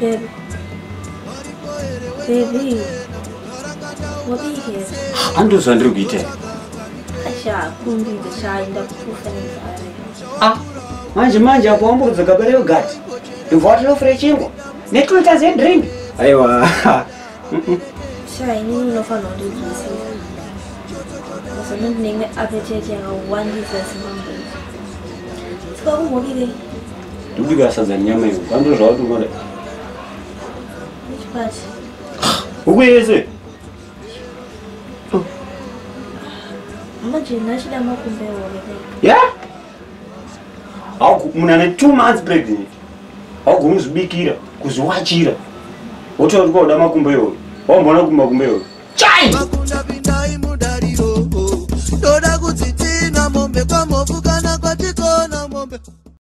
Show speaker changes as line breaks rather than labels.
Baby. Baby. Wabike.
Handozva ndiri kuita.
Asha kumbidza chaenda kufa nenzara.
Ah, manje manje apo wamburudza gaba reyogati. Ndobva watinofura chingwa. Netwita zedrink. Aiwa.
Sha inini unofanira kundinzwisisa. Mazano ndine appetite yakawandisa simambuzi. Saka kumbobikei?
Ndikubika sadza nenyama iyo. Handozva wati unoda.
Which part?
Huku yese.
Manje ndachida makumbo ehove.
Yeah? Munhu ane 2 months pregnant. Haugoni kuzvibikira, kuzviwachira. Wotaura kuti kwauda makumbo ehove. Wamboona kuti makumbo ehove. Chai!
Makunda pindai mudariro, ndoda kuti tina mombe kwamofu kana kwatikona mombe.